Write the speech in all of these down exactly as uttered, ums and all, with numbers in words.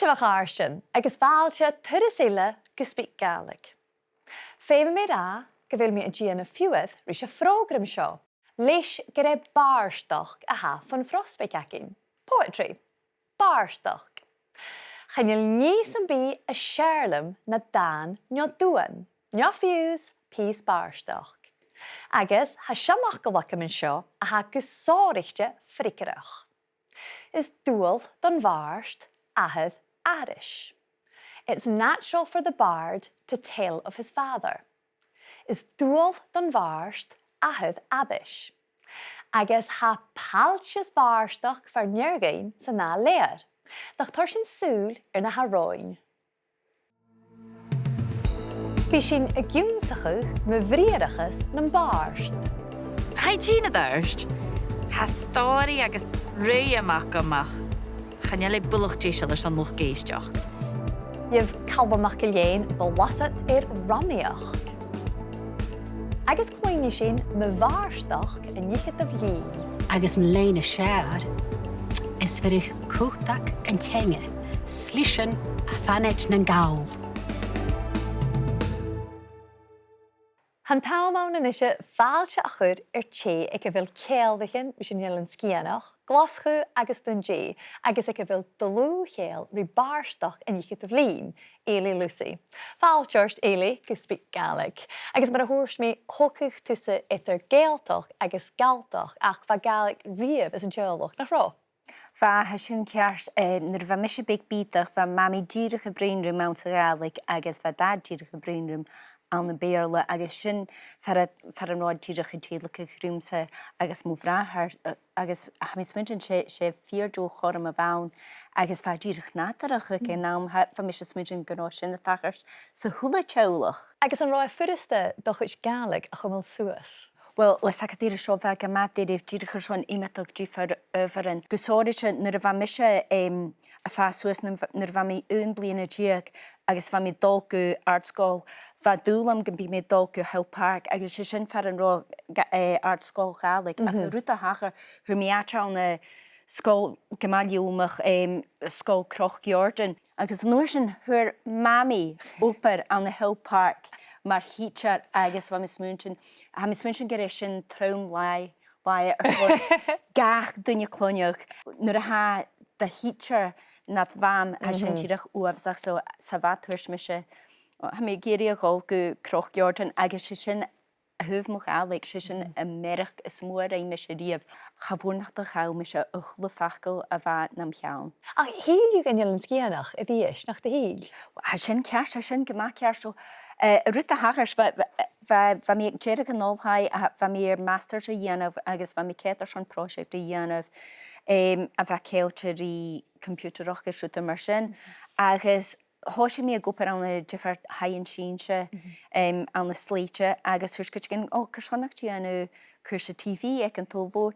Fàilte, a chàirdean, agus fàilte turas eile gu SpeakGaelic. Feumaidh mi ràdh gu bheil mi a' dèanamh fiughair ris a' phrògram seo, leis gur e bàrdachd a tha fon phrosbaig againn. Poetry. Bàrdachd. Chan eil nì sam bith as fheàrr leam na dàn no duan, no fiù 's pìos bàrdachd. Agus tha seanfhacal agam an seo a tha gu sònraichte freagarrach. Is dual don bhàrd athair aithris. It's natural for the bard to tell of his father. Is dual don bhàrd athair aithris. Agus tha pailteas bàrdachd far near dhuinn san ath leth-uair. Nach toir sinn sùil air na tha romhainn. Bidh sinn ag ionnsachadh mu bhriathrachas nam bàrd. Tha i tighinn a-steach. Tha stòiridh agus ruitheam agam, ach chan eil e buileach deiseil airson luchd-èisteachd. Gheibh Calum MacIlleathain blasad air rannaigheachd. Agus cluinnidh sinn mu bhàrdachd an fhicheadamh linn. Agus an lèine as fheàrr, is bheireadh cutag an teanga, slisean a' fanaid nan gall. Tha an t-àm ann a-nise fàilte a chur air tè aig a bheil ceanglaichean ris an Eilean Sgitheanach, Glaschu agus Dùn Dè, agus aig a bheil dlùth-cheangal ri bàrdachd an fhicheadamh linn, Eilidh Lucy. Fàilte ort, Eilidh, gu SpeakGaelic. Agus mar a thuirt mi, thogadh tusa eadar Gàidhealtachd agus Galltachd, ach bha Gàidhlig riamh san teaghlach, nach robh? Bha, tha sin ceart, eh, nuair a bha mise beag bìodach, bha Mamaidh dìreach a' bruidhinn rium anns a' Ghàidhlig agus bha Dad dìreach a' bruidhinn rium ann am Beurla, agus sin far a, far an robh e dìreach a' tilleadh riumsa agus mo bhràthair, eh, agus tha mi a' smaointinn 's e, 's e fìor dheagh chothrom a bh' ann, agus bha e dìreach nàdarrach aig an àm, tha, bha mise a' smaointinn gun robh sin a' tachairt sa h-uile teaghlach. Agus an robh e furasta do chuid Gàidhlig a chumail suas? Uill, leis a' chànan seo bha e gu math doirbh dìreach airson iomadach diofar adhbharan. Gu sònraichte nuair a bha mise, em, a' fàs suas, nuair a bha, nuair a bha mi aon bliadhna deug agus bha mi a' dol gu àrd-sgoil, bha dùil agam gum biodh mi a' dol gu Hill Park, agus 's e sin far an robh Ga-, eh, àrd-sgoil Ghàidhlig. Ach an rud a thachair, fhuair mi àite ann an sgoil gu math leòmach, em, Sgoil Chnoc Iòrdain. Agus an uair sin fhuair Mamaidh obair ann an Hill Park mar thidsear agus bha mi a' smaointinn, tha mi a' smaointinn gur e sin trom-làitheil, làitheil airson gach duine a chluinneadh. Nuair a tha do thidsear nad mham, tha sin dìreach uabhasach. So, sa bhad thuirt mise, tha mi ag iarraidh a dhol gu Cnoc Iòrdain, agus 's e sin a thaobh mo Ghàidhlig, 's e sin am mearachd as motha a rinn mise riamh. Cha mhòr nach do chaill mise a h-uile facal a bha nam cheann. Ach thill thu dhan Eilean Sgitheanach a-rithist, nach do thill? Tha sin ceart, tha sin gu math ceart. So, eh, an rud a thachair, bha, bha, bha, bha mi aig deireadh an oilthigh, a, bha mi air masters a dhèanamh agus bha mi a' coimhead airson pròiseact a dhèanamh, em, a bha ceangailte ri computerachd is rudan mar sin. Agus thòisich mi ag obair ann an diofar thaithean-seinnse, em, ann an Slèite, agus thuirt cuideigin, "O, carson nach dèan thu cùrsa TV aig an t-Sabhal Mhòr?"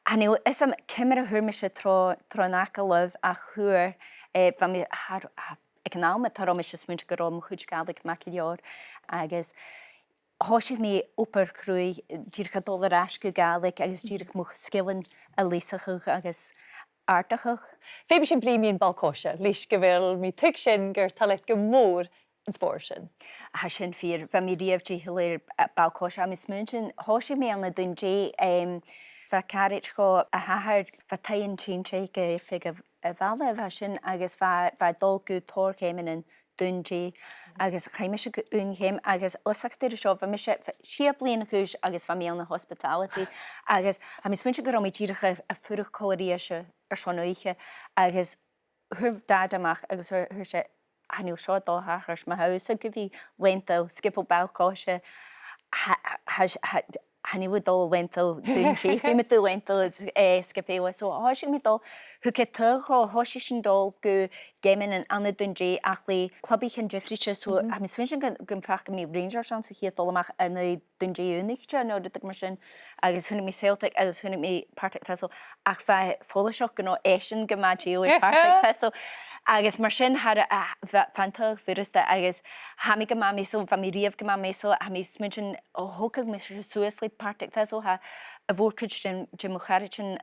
Chan eil fhios agam ciamar a fhuair mise tro, tron agallamh, ach fhuair, eh, bha mi, tha, tha, aig an àm, cha robh mise a' smaointinn gun robh mo chuid Gàidhlig math gu leòr, agus thòisich mi obair chruaidh, dìreach a' dol air ais gu Gàidhlig agus dìreach mo sgilean a leasachadh agus àrdachadh. Feumaidh sinn bruidhinn mun bhall-coise, leis gu bheil mi a' tuigsinn gur toil leat gu mòr an spòrs sin. Tha sin fìor, bha mi riamh dèidheil air, eh, ball-coise. Tha mi a' smaointinn, thòisich mi ann an Dùn Dè, em, bha caraid dhomh, a h-athair, bha taigh-seinnse aige air feadh a' bhaile, bha sin, agus bha, bha e a' dol gu tòrr gheamannan Dùn Dè, agus chaidh mise gu aon gheama, agus leis a' chànan seo, bha mise f-, sia bliadhna a dh'aois agus bha mi ann an hospitality, agus tha mi a' smaointinn gun robh mi dìreach a', a' fuireach còmhla ris a, airson oidhche, agus fhuair Dad a-mach agus thuirt, thuirt e, "Chan eil seo a' dol a thachairt, ma tha thusa gu bhith leantainn, sgioba ball-coise, tha, tha, tha, chan eil thu a' dol a leantainn Dùn Dè, feumaidh tu leantainn, eh, sgioba eile." So thòisich mi a' dol, thug e taghadh dhomh, thòisich sinn a' dol gu geamannan ann an Dùn Dè ach le clubaichean diofraichte, so tha mi a' smaointinn gun, gum faca mi Rangers anns a' chiad dol a-mach ann an Dùn Dè Aonaichte no rudeigin mar sin, agus chunnaic mi Celtic agus chunnaic mi Partick Thistle, ach bha e follaiseach gun robh esan gu math dèidheil air Partick Thistle, agus mar sin tha, a, bha, bha an taghadh furasta, agus tha mi gu math measail, bha mi riamh gu math measail, tha mi a' smaointinn, o, thogadh mise suas le Partick Thistle, tha a' mhòr-chuid de, de mo charaidean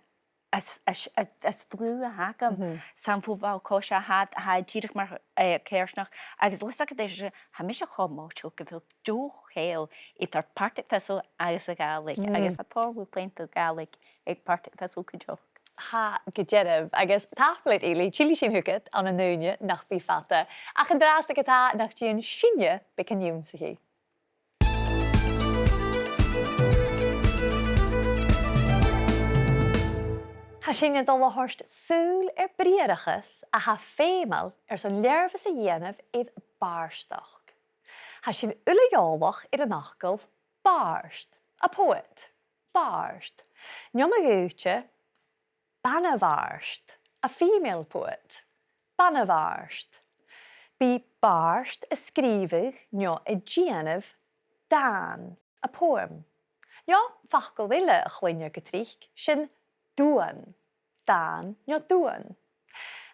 as, as, as, as dlùth a th' agam, 's ann fo bhall-coise a tha, tha e dìreach mar, eh, coimhearsnachd, agus leis a' chànan, tha mise cho moiteil gu bheil deagh cheangal eadar Partick Thistle agus a' Ghàidhlig, agus tha tòrr luchd-leantainn Gàidhlig aig Partick Thistle cuideachd. Tha, gu dearbh, agus tapadh leat, Eilidh, tillidh sinn thugad ann an ùine nach bi fada, ach an-dràsta ge-tà nach dèan sinne beagan ionnsachadh. Tha sinn a' dol a thoirt sùil air briathrachas a tha feumail airson leargas a dhèanamh air bàrdachd. Tha sinn uile eòlach air an fhacal bàrd, a poet, bàrd. No ma dh'fhaodte, bana-bhàrd, a female poet, bana-bhàrd. Bidh bàrd a' sgrìobhadh no a' dèanamh dàn, a poem. No facal eile a chluinnear gu tric, sin duan, dàn no duan.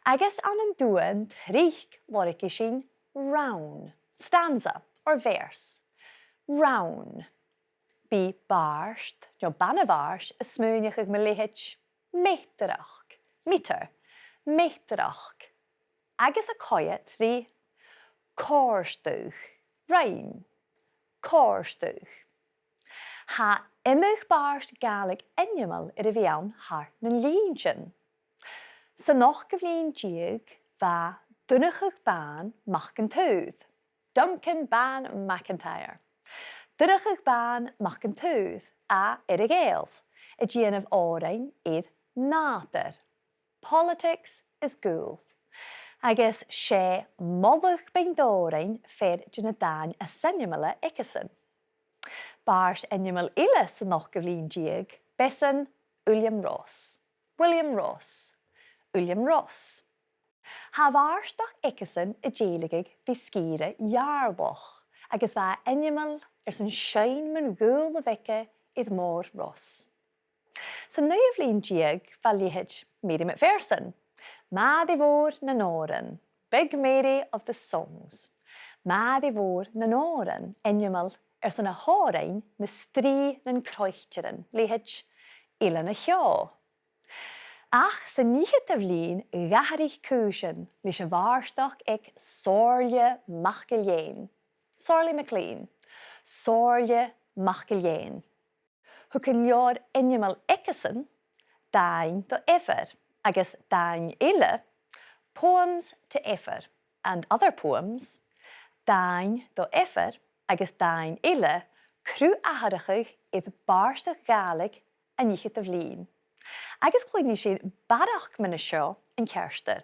Agus ann an duan tric lorgaidh sinn rann, stanza or verse. Rann. Bidh bàrd no bana-bhàrd a' smaoineachadh mu leithid meatrachd, meter, meatrachd, agus a' coimhead ri còrdadh, rhyme, còrdadh. Tha iomadh bàrd Gàidhlig ainmeil air a bhith ann thar nan linn sin. San ochdamh linn deug bha Donnchadh Bàn Mac an t-Saoir, Duncan Ban MacIntyre. Donnchadh Bàn Mac an t-Saoir à Earra-Ghàidheal, a' dèanamh òrain air nàdar, politics is gaol. Agus 's e moladh beinn dòrain fear de na dàin as ainmeile aigesan. Bàrd ainmeil eile san ochdamh linn deug, b' esan Uilleam Ross. William Ross. Uilleam Ross. Tha a bhàrdachd aigesan a' dèiligeadh ri sgìre Gheàrrloch, agus bha e ainmeil airson seinn mun ghaol a bh' aige air Mòr Ross. San naoidheamh linn deug bha leithid Mary MacPherson, Màiri Mhòr nan Òran, Big Mary of the Songs. Màiri Mhòr nan Òran, ainmeil airson a h-òrain mu strì nan croitearan, leithid Eilean a' Cheò. Ach san fhicheadamh linn dh'atharraich cùisean leis a' bhàrdachd aig Somhairle MacIlleathain. Somhairle MacIlleathain. Somhairle MacIlleathain. Thug an leabhar ainmeil aigesan, Dàin do Eibhear, agus dàin eile, Poems to Eibhear and Other Poems, Dàin do Eibhear agus dàin eile, cruth-atharrachadh air bàrdachd Ghàidhlig an fhicheadamh linn. Agus cluinnidh sinn barrachd mun a seo an ceartuair.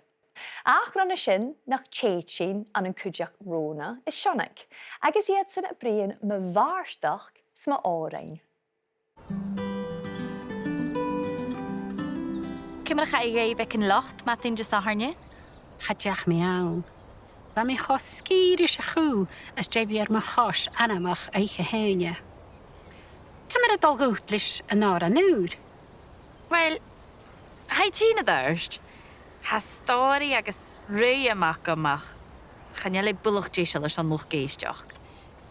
Ach ron a sin, nach tèid sinn ann an cuideachd Rona is Seonag, agus iadsan a' bruidhinn mu bhàrdachd 's mu òrain. Ciamar a chaidh dhuibh aig an lot madainn Disathairne? Cha deach mi ann. Bha mi cho sgìth ris a' chù às dèidh mo chois anmoch oidhche Haoine. Ciamar a dh'fhalbh leis an òran ùr? Uill, tha i tighinn air adhart. Tha stòiridh agus ruitheam agam ach chan eil e buileach deiseil airson luchd-èisteachd.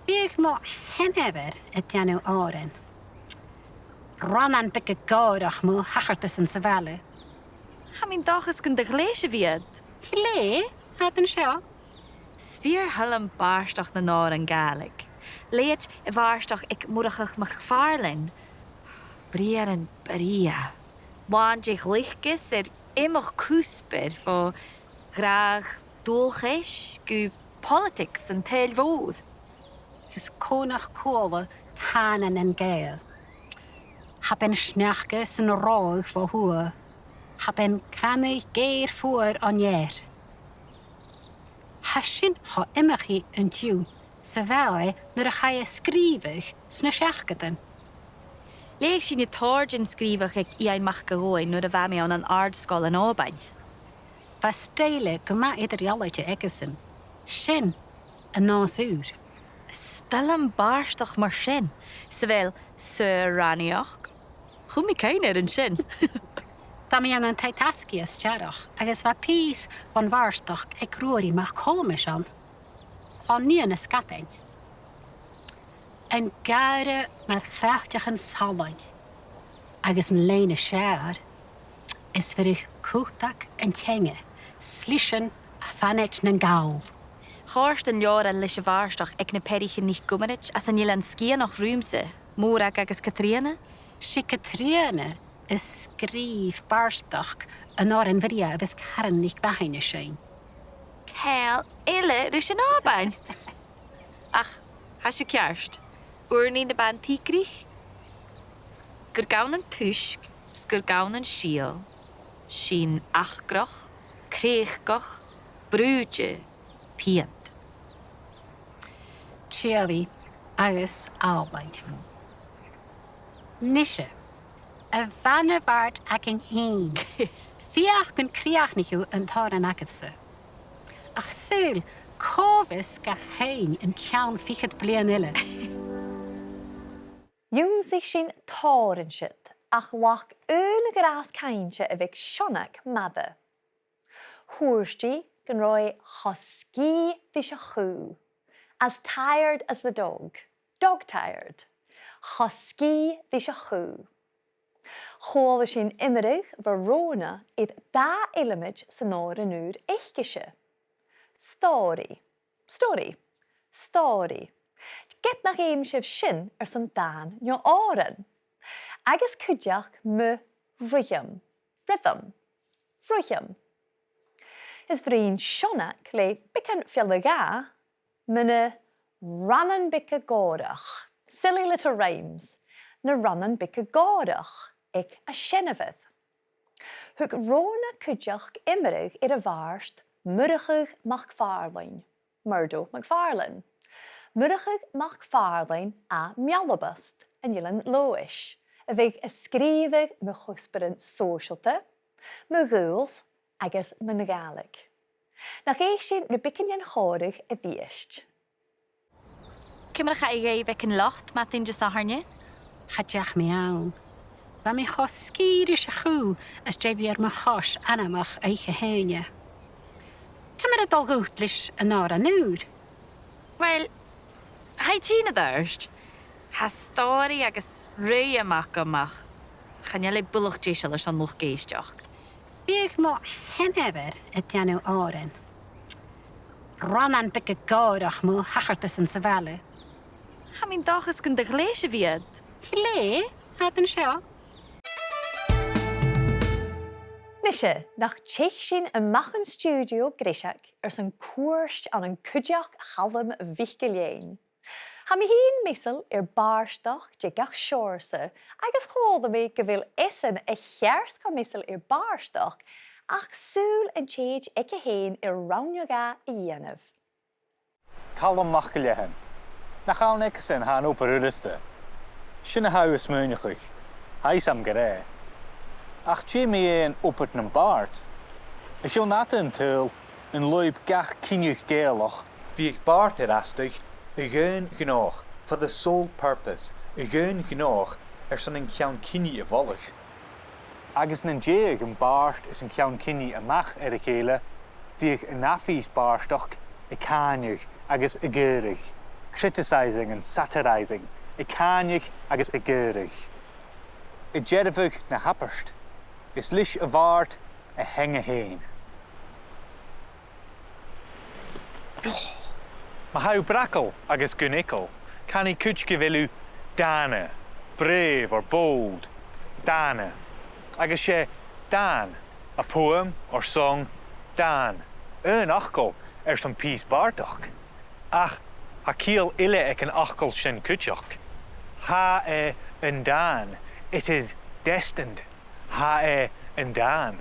Bhiodh mo sheanmhair a' dèanamh òrain. Rannan beaga gòrach mu thachartasan sa bhaile. Tha mi an dòchas gun do ghlèidh sibh iad. Glèidh, fad an seo. 'S fìor thoil leam bàrdachd nan òran Gàidhlig. Leithid a' bhàrdachd aig Murchadh MacPhàrlain. Briathran brèagha. Làn de ghliocas air iomadh cuspair, bho ghràdh dualchais gu politics an t-saoghail mhòir. Agus cò nach cuala Cànan nan Gàidheal? Cha b' e an sneachda 's an reothadh bho thuath, cha b' e an crannadh geur fuar on ear. Tha sin cho iomchaidh an-diugh 's a bha e nuair a chaidh a sgrìobhadh sna seachdadan. Leugh sinne tòrr den sgrìobhadh aig Iain Mac a' Ghobhainn nuair a bha mi ann an Àrd-sgoil an Òbain. Bha stoidhle gu math eadar-dhealaichte aigesan. Sin an nòs ùr. 'S toil leam bàrdachd mar sin, 's a bheil saor-rannaigheachd. Chùm mi cuimhne air an sin. Bha mi ann an taigh-tasgaidh as t-earrach, agus bha pìos bhon bhàrdachd aig Ruairidh MacThòmais ann. Clann-nighean na sgadain. An gàire mar chraichteachan salainn, agus an lèine as fheàrr, is bheireadh cutag an teanga, slisean à Fanaid nan Gall. Chòrd an leabhar An Lise Bàrdach aig na Peathraichean NicGumaraid às an Eilean Sgitheanach riumsa, Mòrag agus Catrìona. 'S e Catrìona a sgrìobh bàrdachd an òrain bhrèagha a bhios Cailean NicMhathain a' seinn. Ceangal eile ris an Òban. Ach tha sibh ceart. Ùrnaigh na ban-tìograich. Gur gann an t-uisg, 's gur gann an sìol, sinn acrach, crèachdach, brùideach, piant. Tìoraidh agus àlainn. Nise, a bhana-bhàrd againn fhìn, feuch gun crìochnaich thu an t-òran agadsa. Ach saoil, cò bhios ga sheinn an ceann fichead bliadhna eile? Dh'ionnsaich sinn tòrr an siud, ach leig aon ghràs cainnte a bhith aig Seonag Mada. Thuirt i gun robh i cho sgìth ris a' chù, as tired as the dog, dog tired, cho sgìth ris a' chù. Chuala sinn iomradh bho Rona air dà eileamaid san òran ùr aicese. Stòiridh. Stòiridh. Stòiridh. Ged nach fheum sibh sin airson dàn no òran. Agus cuideachd mu ruitheam. Rhythm. Ruitheam. Is bhruidhinn Seonag le beagan fealla-dhà mu na rannan beaga gòrach, silly little rhymes, na rannan beaga gòrach aig a seanmhair. Thug Rona cuideachd iomradh air a' bhàrd Murchadh MacPhàrlain, Murdo MacPhàrlain. Murchadh MacPhàrlain à Mealbast, an Eilean Leòdhais, a bhiodh a' sgrìobhadh mu chuspairean sòisealta, mu ghaol agus mun Ghàidhlig. Nach èist sinn ri beagan den chòmhradh a-rithist. Ciamar a chaidh dhuibh aig an lot madainn Disathairne? Cha deach mi ann. Bha mi cho sgìth ris a' chù às dèidh bhith air mo chois anmoch oidhche Haoine. Ciamar a dh'fhalbh dhut leis an òran ùr? Uill, tha i tighinn a-rithist. Tha stòiridh agus ruitheam agam ach chan eil e buileach deiseil airson luchd-èisteachd. Bhiodh mo sheanmhair a' dèanamh òrain. Rannan beaga gòrach mu thachartasan sa bhaile. Tha mi an dòchas gun do ghleidh sibh iad. Glè, fad an seo. Nise, nach teich sinn a-mach on stiùidio greiseag airson cuairt ann an cuideachd Chaluim MhicIllEathain. Tha mi fhìn measail air bàrdachd de gach seòrsa, agus chuala mi gu bheil esan a cheart cho measail air bàrdachd, ach saoil an tèid aige fhèin air rann no dhà a dhèanamh. Calum MacIllEathain. Nach ann aigesan a tha an obair fhurasta. Sin a tha thu a' smaoineachadh. Tha fhios agam gur e. Ach dè mu dheidhinn obair nam bàrd? A chionn fhada an t-saoghail, an lùib gach cinneadh Gàidhealach, bhiodh bàrd air astaigh a dh'aon ghnothach, for the sole purpose, a dh'aon ghnothach airson an ceann-cinnidh a mholadh. Agus nan deigheadh am bàrd is an ceann-cinnidh a-mach air a chèile, bhiodh an ath-phìos bàrdachd a' càineadh agus a' ghaoraidh, criticising and satirising, a' càineadh agus a' ghaoraidh. A' dearbhadh na h-abairt, is leis a' bhàrd a theanga fhèin. Ma tha thu bragail agus gun eagal, canaidh cuid gu bheil thu dàna, brave or bold, dàna. Agus 's e dàn, a poem or song, dàn, aon fhacal airson pìos bàrdachd. Ach tha ciall eile aig an fhacal sin cuideachd. Tha e an dàn, it is destined. Tha e an dàn.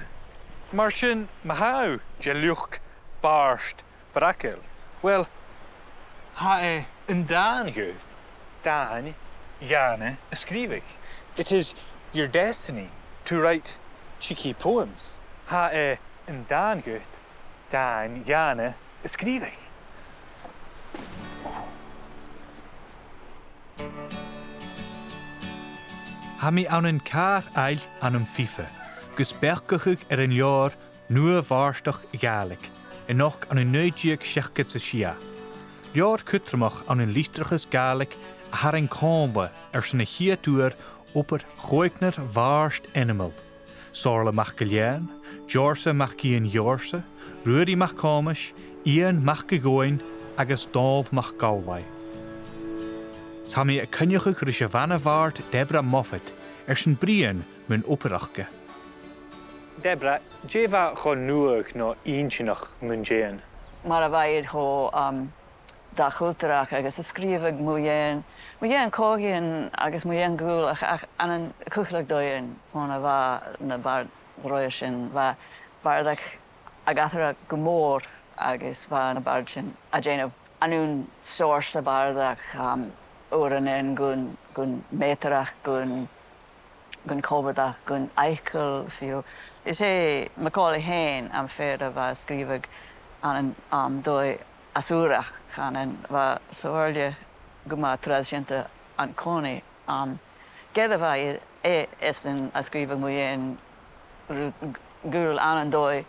Mar sin, ma tha thu de luchd-bàird bragail, uill, tha e an dàn dhut dàin dàna a sgrìobhadh. It is your destiny to write cheeky poems. Tha e an dàn dhut dàin dàna a sgrìobhadh. Tha mi ann an càr fhaighinn ann am FIFA, gus beachdachadh air an leabhar nua-bhàrdachd Ghàidhlig, a nochd ann an naoi deug seachdad 's a sia. Leabhar cudromach ann an litreachas Gàidhlig a tharraing còmhla airson a' chiad uair obair chòignear bhàrd ainmeil. Somhairle MacGill-Eain, Deòrsa MacIain Dheòrsa, Ruairidh MacThòmais, Iain Mac a' Ghobhainn agus Dòmhnall MacAmhlaigh. Tha mi a' coinneachadh ris a' bhana-bhàrd Deborah Moffatt airson bruidhinn mun obrachadh. Deborah, dè bha cho nuadh no inntinneach mun deidhinn? Mar a bha iad cho, um, dà-chultarach agus a' sgrìobhadh mu dheidhinn, mu dheidhinn co-dhiù agus mu dheidhinn gaol ach, ach ann an cùl a' dòigh fon a bha na bàird ron roimhe sin, bha bàrdachd ag atharrachadh gu mòr agus bha na bàird sin a' dèanamh an aon seòrsa bàrdachd, um, uaireannan gun, gun meatrachd, gun gun cobhardachd, gun fhaiceall fiù. Is e Macaulay fhèin am fear a bha a' sgrìobhadh ann an, um, dòigh às ùr, chan ann, bha Somhairle gu math traidiseanta an-còmhnaidh. Um, ged a bha e, e, esan a' sgrìobhadh mu dheidhinn ru-, gaol ann an dòigh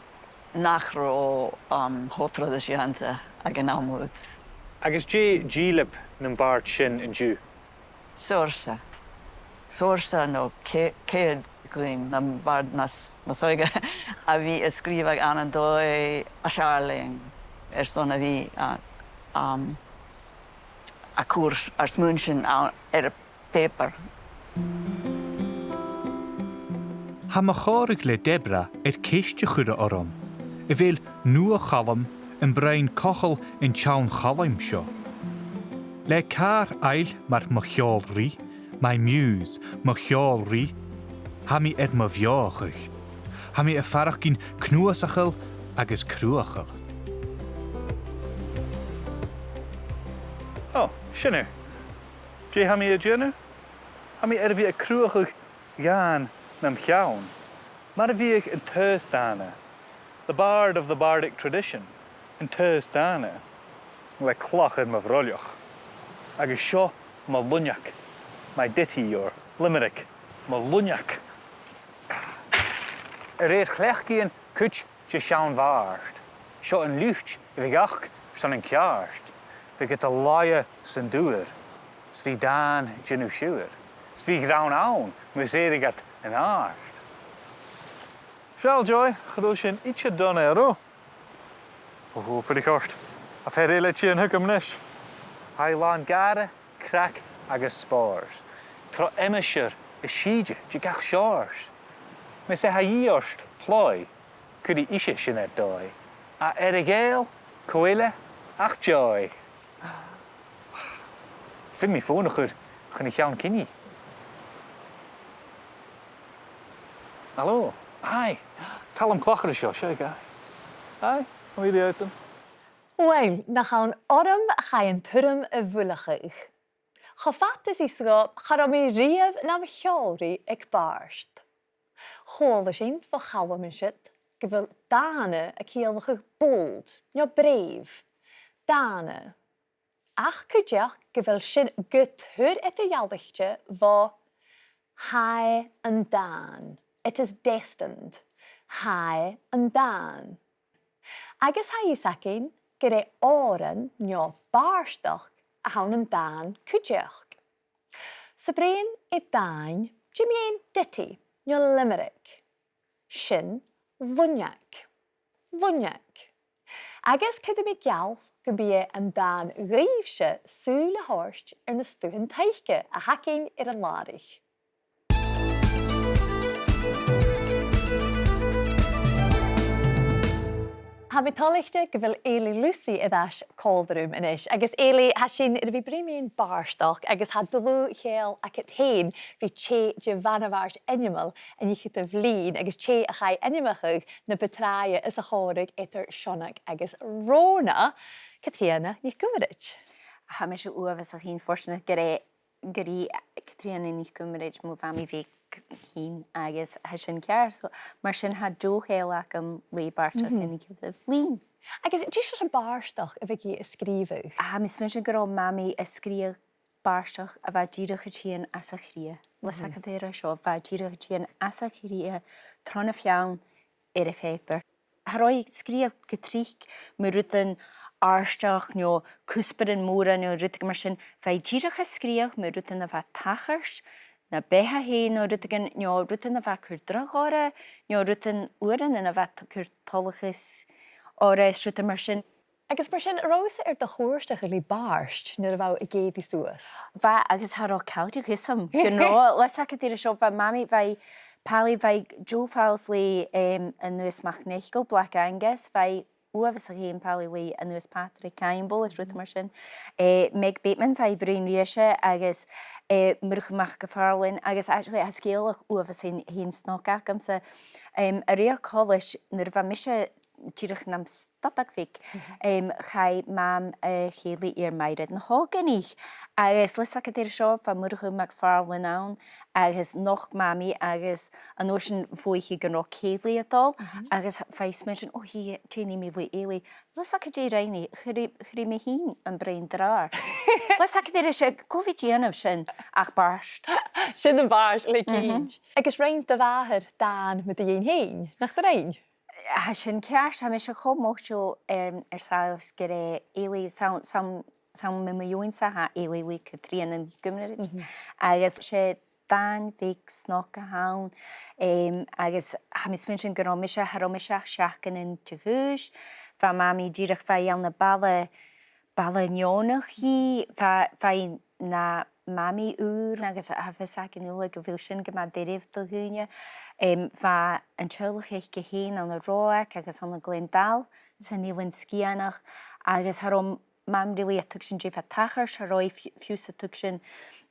nach robh, um, cho traidiseanta aig an àm ud. Agus dè dhìleab nam bàird sin an-diugh? Seòrsa. Seòrsa no cè-, ceud gum b' ann nam bàird nas, nas òige a bhith a' sgrìobhadh ann an dòigh as fheàrr leinn airson a bhith a', um, a' cur ar smuaintean ann air pàipear. Tha mo chòmhradh le Deborah air ceist a chuir e orm, a bheil Nua-Chaluim am broinn cochall an t-seann Chaluim seo? Le càr fhaighinn mar mo cheòl-rìgh, my muse, mo cheòl-rìgh, tha mi air mo bheothachadh. Tha mi a' faireachdainn cnuasachail agus cruthachail. Ò, sin e. Dè tha mi a' dèanamh? Tha mi air a bhith a' cruthachadh dhàn nam cheann. Mar a bhiodh an t-aos-dàna, the bard of the bardic tradition, an t-aos-dàna, le clach air mo bhroilleach. Agus seo mo luinneag, my ditty or limerick, mo luinneag. A rèir chleachdaidhean cuid de sheann bhàird, seo an liuthad a bhiodh aca airson an ceàird, bhiodh iad a' laighe san dubhar, 's bhiodh dàn a' dèanamh siubhair, 's bhiodh rann ann mus èireadh iad an àird. Seall, Joy, cha robh sin idir dona, an robh? Ò, fuirich ort. Tha fear eile a' tighinn thugam a-nis. Tha e làn gàire, craic agus spòrs. Tro aimsir is sìde de gach seòrs. Mas e tha dhìth ort plòigh, cuiridh ise sin air dòigh. Ach air a' Ghàidheal, cò eile ach Joy. Feumaidh mi fòn a chur chun a' cheann-cinnidh. Halò? Aidh. Calum Clochartaigh an seo, seo e. Aidh, a Mhàiri Eòghainn. Uill, nach ann orm a chaidh an tuaiream a bhuileachadh. Cho fada 's as urrainn dhomh, cha robh mi riamh nam cheòlraidh aig bàrd. Chuala sinn bho Chaluim an siud gu bheil dàna a' ciallachadh bold no brave. Dàna. Ach cuideachd gu bheil sin gu tur eadar-dhealaichte bho tha e an dàn. It is destined. Tha e an dàn. Agus tha fhios againn gur e òran no bàrdachd a th' ann an dàn cuideachd. 'S e bruidhinn air dàin, dè mu dheidhinn ditty no limerick. Sin luinneag. Luinneag. Agus cuiridh mi geall gum bi e an dàn dhuibhse sùil a thoirt air na stuthan taice a th' againn air an làraich. Tha mi toilichte gu bheil Eilidh Lucey air ais còmhla rium a-nis. Agus Eilidh, tha sinn air a bhith a' bruidhinn mu bhàrdachd agus tha dlùth-cheangal agad fhèin ri tè de bhana-bhàird ainmeil an fhicheadamh linn, agus tè a chaidh ainmeachadh na bu tràithe sa chòmhradh eadar Seonag agus Rona, Catrìona NicIomraids. Tha mise uabhasach fhèin fortanach gur e gur i Catrìona NicIomraids mo mhamaidh bheag fhèin agus tha sin ceart. So, mar sin tha deagh cheangal agam le bàrdachd an fhicheadamh linn. Agus dè seòrsa bàrdachd a bhiodh i a' sgrìobhadh? Tha mi a' smaoineachadh gun robh Mamaidh a' sgrìobhadh bàrdachd a bha dìreach a' tighinn às a' chridhe. Le seachad air a seo, bha dìreach a' tighinn às a' chridhe tron a' pheann air a' phàipear. Cha robh i a' sgrìobhadh gu tric mu rudan àrdaich no cuspairean mòra no rudeigin mar sin, bha i dìreach a' sgrìobhadh mu rudan a bha a' tachairt na beatha fhèin, no rudeigin, no rudan a bha a' cur dragh orra, no rudan uaireannan a bha a' cur toileachas orra is rudan mar sin. Agus mar sin, an robh thusa air do chuairteachadh le bàird nuair a bha thu ag èirigh suas? Bha, agus cha robh càil de ghios agam gun robh. Leis a' chùis a tha seo, bha Mamaidh, bha i, Pàilidh, bha i deagh pholl le, em, Aonghas MacNeacail, Black Angus, bha i uabhasach fhèin pàilidh le Aonghas Pàdraig Caimbeul is rudan mar sin. Eh, Meg Bateman, bha i a' bruidhinn ris-san, agus, eh, Murchadh MacPhàrlain, agus actually, tha sgeulachd uabhasach fhèin snog agamsa. Em, a rèir choltais, nuair a bha mise dìreach nam stobadh bheag, em, chaidh Mam a chèilidh air Mairead na h-Òigniche. Agus leis a' chùis a tha seo, bha Murchadh MacPhàrlain ann, agus nochd Mamaidh, agus an uair sin bha i gun robh cèilidh a' dol, agus bha i a' smaoineachadh, "O, chì, dè nì mi le Eilidh?" Leis a' chùis a rinn i, chuir i, chuir i mi fhìn am broinn dràr. Leis a' chùis a tha seo, cò bhiodh a' dèanamh sin ach bàrd. Sin am bàrd, le cinnt. Agus rinn do mhàthair dàn mu do dheidhinn fhèin, nach do rinn? Tha sin ceart, tha mise cho moiteil air, air sàillibh gur e Eilidh, 's ann, 's ann, 's ann mu mo dheidhinn-sa a tha Eilidh le Catrìona NicIomraid. Agus 's e dàn bheag snog a th' ann, em, agus tha mi a' smaoineachadh gun robh mise, cha robh mise ach seachdain de dh'aois, bha Mamaidh dìreach, bha i ann am balla, balla neònach dhi, bha, bha i na Mamaidh ùr, agus tha fios againn uile gu bheil sin gu math doirbh do dhaoine. Em, bha an teaghlach aice fhèin ann an Ròghach agus ann an Glendale, san Eilean Sgitheanach, agus cha robh Mam really a' tuigsinn dè bha a' tachairt, cha robh i fi-, fiù 's a' tuigsinn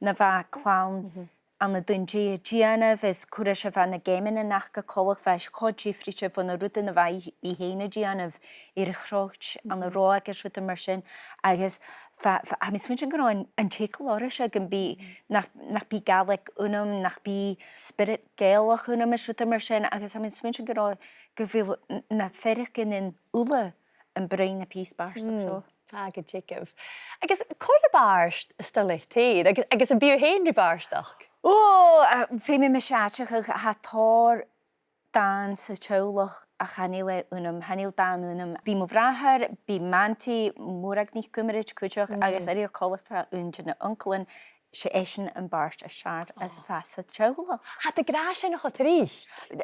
na bha clann ann an Dùn Dè a' dèanamh, is cò ris a bha na geamannan aca coltach, bha e cho diofraichte bho na rudan a bha i, i fhèin a' dèanamh air a' chroit ann an Ròghach agus rudan mar sin. Agus bha, bha, tha mi a' smaoineachadh gun robh an, an t-eagal oirrese gum bi, nach, nach bi Gàidhlig annam, nach bi spiorad Gàidhealach annam is rudan mar sin, agus tha mi a' smaoineachadh gun robh, gu bheil n-, na faireachdainnean uile am broinn na pìos bàrdachd seo. Tha gu dearbh. Agus cò am bàrd as toil leat fhèin, agus, agus am bi thu fhèin ri bàrdachd? Ò, a, feumaidh mise aideachadh, tha tòrr dàin sa teaghlach a chan eil annam, chan eil dàn annam. Bidh mo bhràthair, bidh m' antaidh, Mòrag NicIomraid cuideachd, agus a rèir choltais bha aon de na h-uncailean, 's e esan am bàrd as fheàrr as a bha sa teaghlach. Tha iad ag ràdh sin cho tric.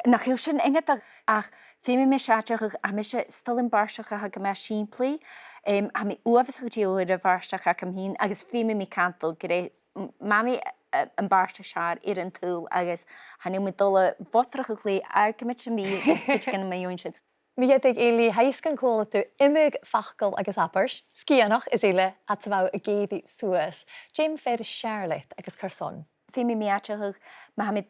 Nach eil sin iongantach, ach feumaidh mise aideachadh, tha mise, 's toil leam bàrdachd a tha gu math sìmplidh, em, tha mi uabhasach dèidheil air a' bhàrdachd agam fhìn, agus feumaidh mi cantainn gur e m-, Mamaidh, eh, am bàrd as fheàrr air an t-saoghal, agus chan eil mi dol a bhodrachadh le argument sam bith, cuideigin mu dheidhinn sin. Ma dh'fhaodte, Eilidh, tha fhios gun cuala tu iomadh facal agus abairt, Sgitheanach is eile, fhad 's a bha thu ag èirigh suas. Dè am fear as fheàrr leat agus carson? Feumaidh mi aideachadh, ma tha mi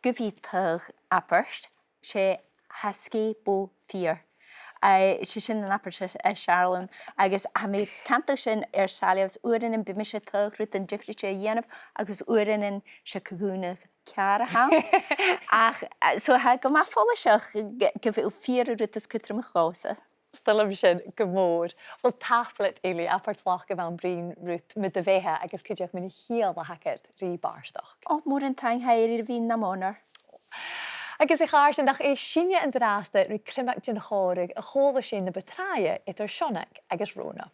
gu bhith a' taghadh abairt, 's e tha sgèith bò fìor. Eh, 's e sin an abairt as, as fheàrr leam. Agus tha mi a' cantainn sin air sàillibh, 's uaireannan bidh mise a' taghadh rudan diofraichte a dhèanamh, agus uaireannan 's e co-dhùnadh ceàrr a th' ann. Ach, eh, so tha e gu math follaiseach gu, gu bheil fìor an rud as cudromaiche dhòmhsa. 'S toil leam sin gu mòr. Uill, tapadh leat, Eilidh, abair tlachd a bhith a' bruidhinn riut mu do bheatha agus cuideachd mu na ciall a th' agad ri bàrdachd. Ò, mòran taing, tha e air a bhith nam onair. Agus a chàirdean, nach e sinne an-dràsta ri criomag den chòmhradh a chuala sinn na bu tràithe eadar Seonag agus Rona.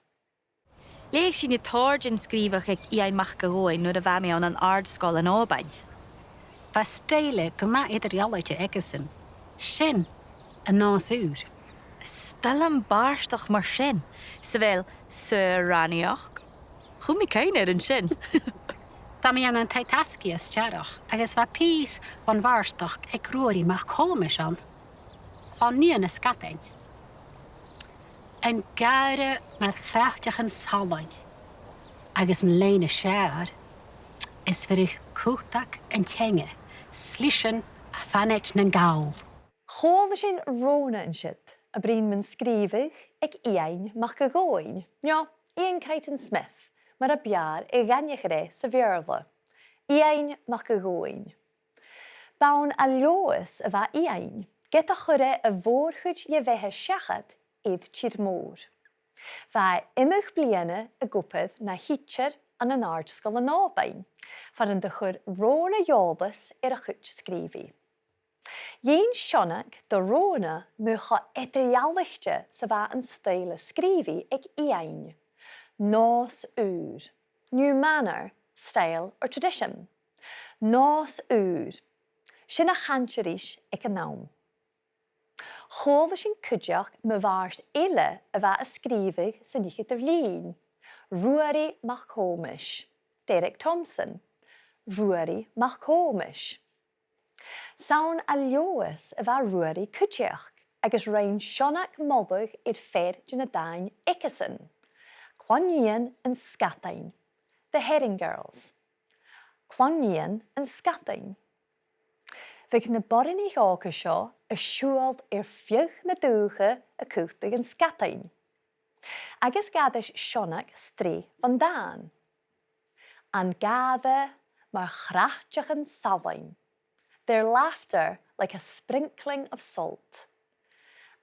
Leugh sinne tòrr den sgrìobhadh aig Iain Mac a' Ghobhainn nuair a bha mi ann an Àrd-sgoil an Òbain. Bha stoidhle gu math eadar-dhealaichte aigesan. Sin an nòs ùr. 'S toil leam bàrdachd mar sin, sa bheil saor-ranaidheachd. Chùm mi cuimhne air an sin. Tha mi ann an taigh-tasgaidh as t-earrach, agus bha pìos bhon bhàrdachd aig Ruairidh MacThòmais ann. Clann-nighean na sgadain. An gàire mar chraichteachan salainn, agus an lèine as fheàrr, is bheireadh cutag an teanga, slisean a' fanaid nan gall. Chuala sinn Rona an siud, a' bruidhinn mun sgrìobhadh aig Iain Mac a' Ghobhainn, no Ian Crichton Smith, mar a b' fheàrr a dh'aithnichear e sa Bheurla. Iain Mac a' Ghobhainn. B' ann à Leòdhas a bha Iain, ged a chuir e a' mhòr-chuid dhe bheatha seachad air tìr-mòr. Bha e iomadh bliadhna ag obair na thidsear ann an Àrd-sgoil an Òbain, far an do chuir Rona eòlas air a chuid sgrìobhaidh. Dh'inns Seonag do Rona mu cho eadar-dhealaichte 's a bha an stoidhle sgrìobhaidh aig Iain. Nòs ùr. New manner, style or tradition. Nòs ùr. Sin a' chainnt a-rithist aig an àm. Chuala sinn cuideachd mu bhàrd eile a bha a' sgrìobhadh san fhicheadamh linn, Ruairidh MacThòmais, Derek Thompson, Ruairidh MacThòmais. 'S ann à Leòdhas a bha Ruairidh cuideachd, agus rinn Seonag moladh air fear de na daoine aigesan, Clann Iain an Sgadain, The Herring Girls. Clann Iain an Sgadain. Bhiodh na boireannaich òga seo a' siubhal air feadh na dùthcha a' cutadh an sgadain. Agus dh'fhaodas Seonag sreath bhon dàn. An gàire mar chraiteachan salainn. Their laughter like a sprinkling of salt.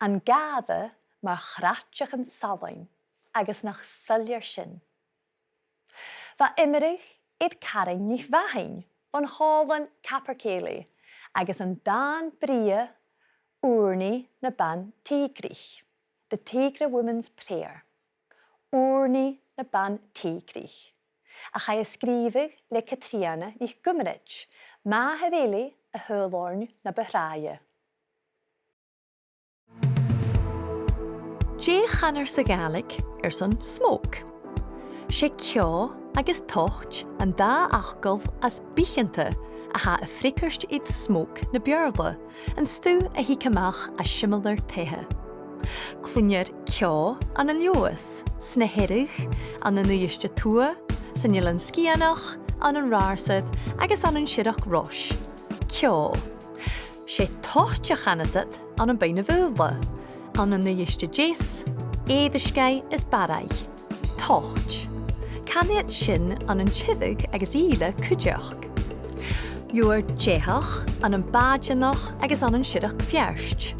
An gàire mar chraiteachan salainn, agus nach soilleir sin. Bha iomradh aig Caraid NicMhathain bhon chòmhlan Capercaillie agus an dàn brèagha Ùrnaigh na Ban Tìograch, The Tigra Women's Prayer. Ùrnaigh na Ban Tìograch, a chaidh a sgrìobhadh le Catrìona NicIomraid, màthair Eilidh a shaoil oirnn na bu thràithe. Dè chanar sa Ghàidhlig airson smoke? 'S e ceò agus toit an dà fhacal as bitheanta a tha a' freagairt air smoke na Beurla, an stuth a thig a-mach à similear taighe. Cluinnear ceò ann an Leòdhas, sna Hearadh, ann an Uibhist a Tuath, san Eilean Sgitheanach, ann an Ratharsair agus ann an Siorrachd Rois. Ceò. 'S e toit a chanas iad ann am Beinn na Faoghla, ann an Uibhist a Deas, Èirisgeigh is Barraigh. Toit. Canaidh iad sin ann an Tiriodh agus Ìle cuideachd. Leabhar deitheach ann am Bàideanach agus ann an Siorrachd Pheairt.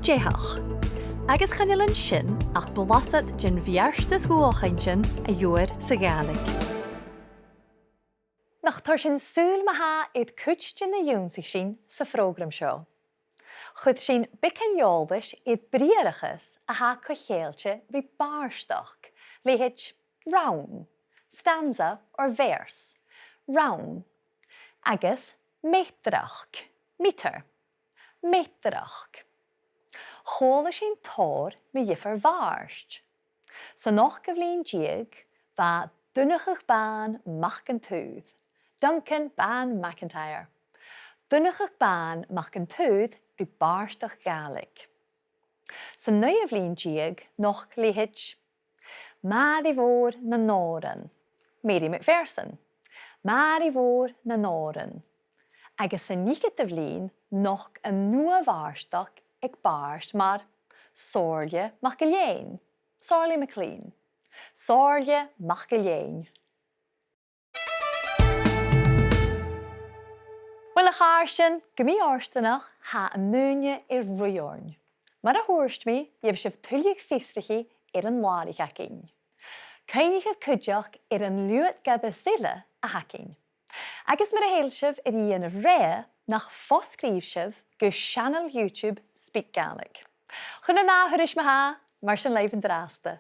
Deitheach. Agus chan eil an sin ach blasad den bheartas dhualchainntean a gheibhear sa Ghàidhlig. Nach toir sinn sùil ma-thà air cuid de na dh'ionnsaich sinn sa phrògram seo. Chuir sinn beagan eòlais air briathrachas a tha co-cheangailte ri bàrdachd, leithid rann, stanza or verse, rann, agus meatrachd, meter, meatrachd. Chuala sinn tòrr mu dhiofar bhàird. San ochdamh linn deug, bha Donnchadh Bàn Mac an t-Saoir, Duncan Ban MacIntyre. Donnchadh Bàn Mac an t-Saoir ri bàrdachd Gàidhlig. San naoidheamh linn deug, nochd leithid Màiri Mhòr nan Òran, Mary Macpherson. Màiri Mhòr nan Òran. Agus san fhicheadamh linn, nochd an nuabhàrdachd aig bàird mar Somhairle MacIlleathain, Somhairle MacLean. Somhairle MacIlleathain. Uill, a chàirdean, gu mì-fhortanach, tha an ùine air ruith oirnn. Mar a thuirt mi, gheibh sibh tuilleadh fiosrachaidh air an làraich againn. Cuimhnichibh cuideachd air an liuthad-goireas eile a th' againn. Agus mura h-eil sibh air a dhèanamh rèidh, nach fo-sgrìobh sibh gu seanail YouTube SpeakGaelic. Chun an ath thuras ma-thà, mar sin leibh an-dràsta.